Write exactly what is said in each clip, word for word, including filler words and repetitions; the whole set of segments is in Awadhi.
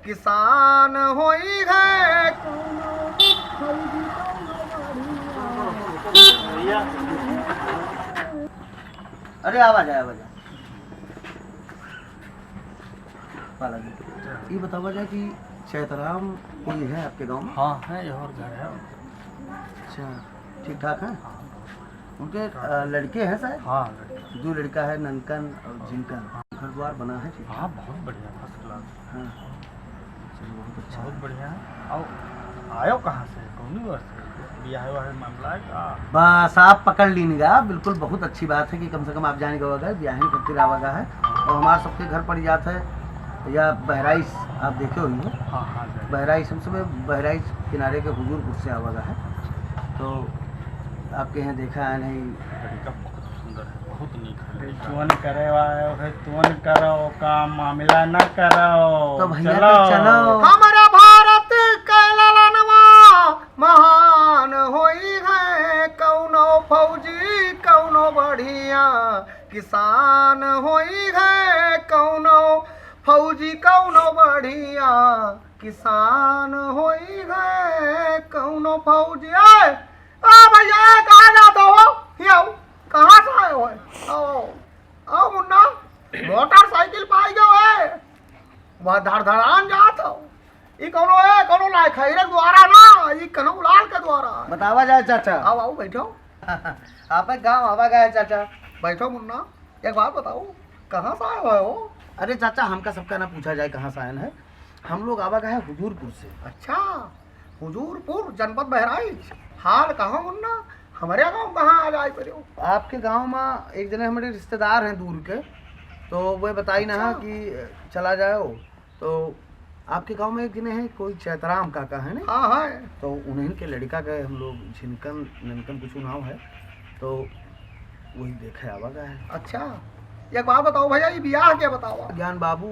किसान होई है। अरे, आवा जाए, आवा जाए। पाला जी, ये बतावा जाए कि चैतराम कोई है आपके गाँव में? हाँ, है, ये और घर है। अच्छा, ठीक ठाक है? हाँ, बहुत बढ़िया। उनके, अ, लड़के हैं शायद? हाँ, लड़के। दो लड़का है, ननकन और हाँ। जिनकन। हाँ। घर द्वार बना है ठीक ठाक? हाँ, बहुत बढ़िया, first class। हाँ। चलो, बहुत अच्छा बहुत है। बढ़िया है। आओ, आयो कहाँ से? कौनी ओर से? बियाह वाह मामला है का? बस, आप पकड़ लीन गा, बिल्कुल बहुत अच्छी बात है कि कम से कम आप जान गवा गए, बियाह खातिर आवा गा है। और हमार सबके घर पड़ जात है या बहराइच, आप देखे होइए। हाँ, हाँ, जाए। बहराइच, हम सब बहराइच किनारे के हुजूरपुर से आवा गा है। तो आपके यहाँ देखा है नहीं। लड़का बहुत सुंदर है, बहुत नीक है लड़का। तुअन करे वाला है, तुअन करो, काम मामला न करो। तो भैया, चलो। तो चलो। हमारा भारत के ललनवा महान होई है, कौनो फौजी, कौनो बढ़िया किसान होई है, कौनो फौजी, कौनो बढ़िया किसान होई है, कौनो फौजी। ए, आ भैया, कहाँ जात हो? हियाँ आओ। कहाँ से आए हो? आओ, आओ मुन्ना, मोटरसाइकिल पाई गयो है। वह धड़धड़ान जात हो। ई कौनो है, कौनो लायक है, इरे द्वारा ना, ई कनऊ लाल के द्वारा है। बतावा जाए चाचा। आओ, आओ, बैठो। आप एक गाँव आवा गए चाचा। बैठो मुन्ना, एक बात बताओ, कहाँ से आए हो? अरे चाचा, हमका सबका ना पूछा जाए कहाँ से आयन है। हम लोग आवा गए हैं हुजूरपुर से। अच्छा, हुजूरपुर, जनपद बहराइच। हाल कहाँ मुन्ना, हमारे गाँव कहाँ आ जाए पड़े हो? आपके गाँव में एक जने हमारे रिश्तेदार हैं दूर के, तो वे बताई ना अच्छा। कि चला जाओ। तो आपके गाँव में एक जने हैं, कोई चैतराम काका है ना? हाँ, हाँ। तो उन्हीं के लड़का के हम लोग झिनकन, ननकन कुछ नाव है, तो वही देखे आवा गया है। अच्छा, एक बात बताओ भैया, ये बियाह क्या बतावा? ज्ञान बाबू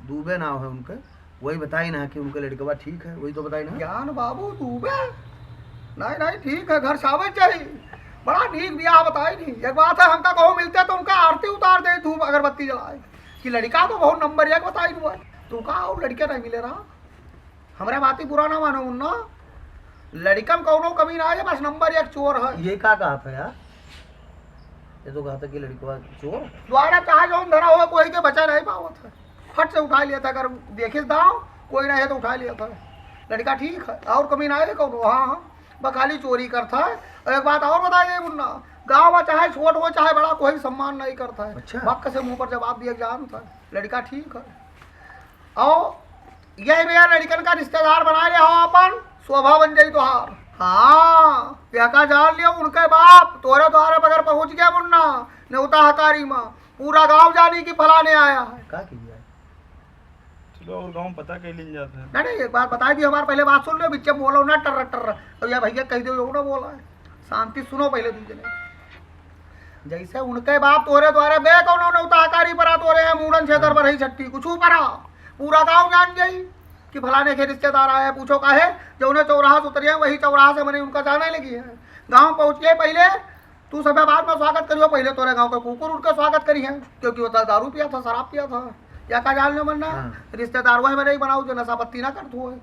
दुबे नाव है उनके, वही बताई ना कि उनके लड़कवा ठीक है, वही तो बताई ना। ज्ञान बाबू दुबे? नहीं, नहीं, ठीक है, घर सावे चाहिए। बड़ा नीक बियाह बताई नहीं। एक बात है, हमका कहूँ मिलते तो उनका आरती उतार दे, धूप अगरबत्ती जलाए कि लड़का तो बहुत नंबर एक बताई हुआ है। तू का और लड़के नहीं मिले रहा? हमरा बाती बुरा ना मानो मुन्ना, लड़िका में कौनो कमी ना है, बस नंबर एक चोर है। ये का कहा था यार? ये तो कहा था कि लड़िकवा चोर है। द्वारा चाहे जौन धरा हो, कोई के बचा नहीं पावत है, फट से उठा लिया था। अगर देखिस दाव, कोई ना है तो उठा लिया था। लड़िका ठीक है, और कमी ना है कौनो। हाँ, हाँ, बस खाली चोरी करता है। और एक बात और बता दे मुन्ना, गाँव में चाहे छोट हो चाहे बड़ा, कोई सम्मान नहीं करता है। अच्छा। बक से मुँह पर जवाब दिया जान था। लड़िका ठीक है। और यही भैया लड़िकन का रिश्तेदार बना ले हो अपन, शोभा बन जाई तोहार। हाँ, यह का जान लियो, उनके बाप तोरे द्वारे बगैर पहुँच गया मुन्ना, नेवता हकारी में, पूरा गाँव जानी कि फलाने आया है। का किया? चलो और गाँव पता कर लीन जाता है। नहीं, नहीं, एक बार बताई दी हमार, पहले बात सुन लो, बिच्चे बोलो ना टर्र टर्र। अब यह भैया कह दो, यो ना बोला है। शांति सुनो पहले तुम जने। जैसे उनके बाप तोरे द्वारे बे कौनो नेवता हकारी परा तोरे है, मूड़न छेतर हाँ। पर ही छट्टी, कुछ ऊपर आ। पूरा गाँव जान जाई कि फलाने के रिश्तेदार आए हैं। पूछो काहे, जौने चौराहा से उतरिया है, वही चौराहा से मने उनका जाने लगी है। गाँव पहुँच के पहले तू सभे बाद में स्वागत करियो, पहले तोरे गाँव के कुकुर उठ के स्वागत करी है, क्योंकि वो तो दारू पिया था, शराब पिया था। या का जान लो मन्ना, हाँ। रिश्तेदार वही में नहीं बनाओ जो नशा पत्ती ना करत हो।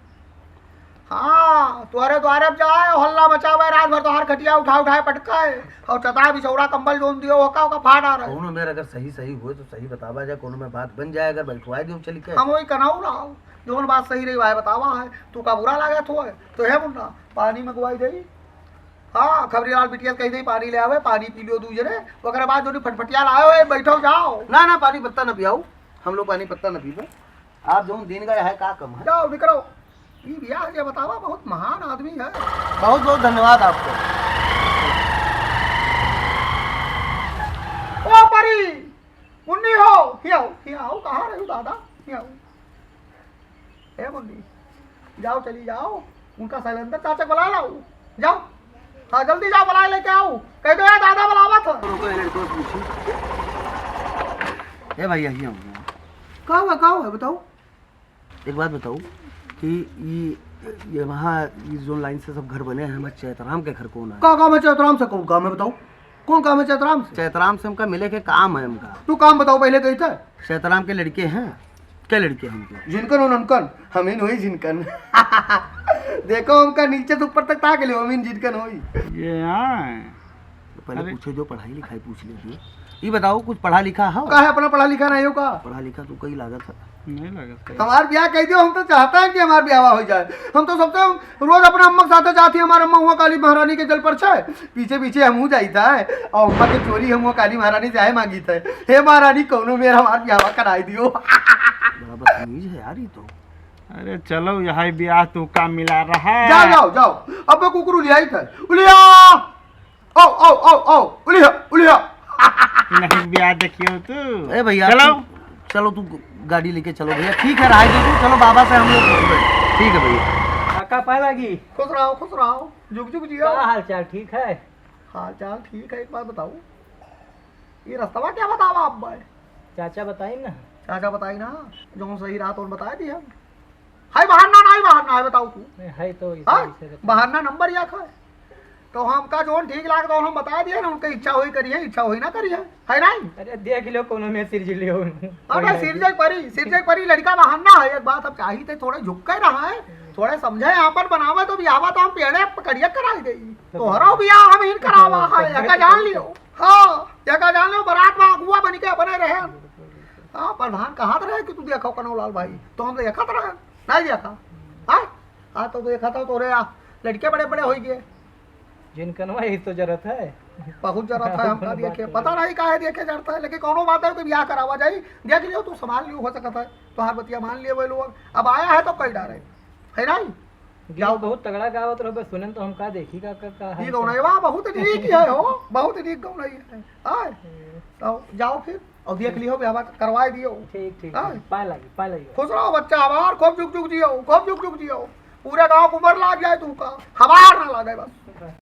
हाँ, तोरे द्वारे अब जाए, हल्ला मचावे, रात भर तोहार खटिया उठा उठाए पटकाए, और चटाई बिछौरा कंबल जोन दियो, ओका ओका फाड़ आ रहे। कौनो मेर अगर सही सही होए तो सही बतावा जाए, कौनो में बात बन जाए, अगर बैठवाए दियो चल के। हम वही कनाऊ रहा, जौन बात सही रही, वह बतावा है। तू का बुरा लागत हो, तो है मुन्ना, पानी मंगवाई दे। हाँ, खबरी लाल बिटिया कही दे, पानी ले आवे, पानी पी लियो दू जने, ओकरे बाद जो फटफटिया लाओ, ए, बैठो जाओ। ना, ना, पानी पत्ता न पियाऊ, हम लोग पानी पत्ता न पीबे। आप जौन दिन गए है, का कम है? जाओ, निकलो। ई बियाह के बतावा, बहुत महान आदमी है। बहुत, बहुत धन्यवाद आपको। ओ परी, मुन्नी हो, हियाओ, हियाओ, कहाँ रही दादा? हियाओ। ए मुन्नी, जाओ, चली जाओ, उनका शैलेंद्र चाचा बुला लाओ, जाओ। हाँ, जल्दी जाओ, बुला लेके आओ, कह दो यार, दादा बुलावा था। रुको, इन्हें दोस्त पूछी। ए भैया, हियाओ। का हुआ, का हुआ, बताओ। एक बात बताओ कि ये, ये वहाँ, ये जो लाइन से सब घर बने हैं, हमारे चैतराम के घर कौन है? का काम है चैतराम से? कौन काम है बताओ? कौन काम है चैतराम से? चैतराम से हमका मिले के काम है हमका। तू काम बताओ पहले कही था। चैतराम के लड़के हैं, क्या लड़के हमके? जिनकन हो ननकन, हम ही नहीं जिनकन। देखो, हमका नीचे से ऊपर तक ताक ले, हम ही जिनकन होई। ये हाँ। तो पहले अरे। पूछो जो पढ़ाई लिखाई पूछ लेती। ये बताओ, कुछ पढ़ा लिखा हो? का है, अपना पढ़ा लिखा नहीं हो का? पढ़ा लिखा तू कई लागत है। नहीं लागत है। हमार ब्याह कह दियो, हम तो चाहता है कि हमार ब्याह हो जाए। हम तो सबसे रोज अपना अम्मा के साथे जाती, हमार अम्मा हुआ काली महारानी के जल पर छे, पीछे पीछे हमहू जाइत है, और अम्मा के चोरी हम हुआ काली महारानी से आए मांगित है, "हे महारानी, कौनो मेर हमार ब्याह कराई दियो।" बड़ा बदतमीज है यार ये तो। अरे चलो, यही ब्याह तू का मिला रहा है। जाओ, जाओ, जाओ, अब मैं कुकुर उलियाई था, उलिया। ओ, ओ, ओ, ओ, उलिया, उलिया। नहीं, ब्याह देखियो तू। ए भैया, चलो। तू, चलो तू गाड़ी लेके चलो भैया। ठीक है, रहा दे तू, चलो बाबा से हम लोग। ठीक है भैया। काका, पाए लागी। खुश रहो, खुश रहो। जुग जुग जियो। का हाल चाल, ठीक है? हाल चाल ठीक है, एक बात बताओ, ये रस्तवा क्या बतावा आप भाई? चाचा बताई ना। चाचा बताई ना, जौन सही रहा तो बताए दी हम। हाय बहाना ना, हाय बहाना है, बताओ तू। नहीं, है तो इसे, हाँ? इसे बताओ। बहाना नंबर एक है। तो हमका जौन ठीक लाग तो हम बता दिए ना, उनके इच्छा होई करिए, इच्छा होई ना करिए, है नहीं? अरे देख लो, कोनो में सिरज लियो। अरे सिरजे परी, सिरजे परी, लड़का बहाना है। एक बात अब चाही थे, थोड़ा झुक के रहा है, थोड़ा समझे, यहाँ पर बनावे तो भी आवा तो हम पेड़े पकड़िया कराई दे। तो तोहरो बियाह हम ही करावा है, एका जान लियो। हाँ, एका जान लियो, बारात में अगुआ बन के अपने रहे। हाँ, प्रधान कहत रहे कि तू देखो कन्हौलाल भाई, तो हम देखत रहे, नहीं देखा। हाँ, हाँ, तो देखा था तोरे आ, लड़के बड़े बड़े होई गए। जिनकनवा यही तो जरूरत है। बहुत जरूरत है हमका, देखे, पता नहीं काहे देखे जरूरत है, लेकिन कौनो बात है कि बियाह करावा जाई, देख लियो, तू संभाल लियो, हो सकत है तोहार बतिया मान लियो वो लोग। अब आया है तो कई डारे, है नहीं? गीत जाओ। बहुत तगड़ा गावत रहो, बस सुनन तो हम का देखी का, का, का ये है गौनई का? वाह, बहुत नीक है हो, बहुत नीक गौनई है। आय, हम्म। तो जाओ फिर, और देख लियो, भी हवा करवाए दियो। ठीक, ठीक, आय। ठीक। पाए लागी, पाए लागी। खुश रहो बच्चा हमार, खूब जुग जुग जियो, खूब जुग जुग जियो। पूरे गांव को उमर लाग जाए तू का, हमार ना लागे बस।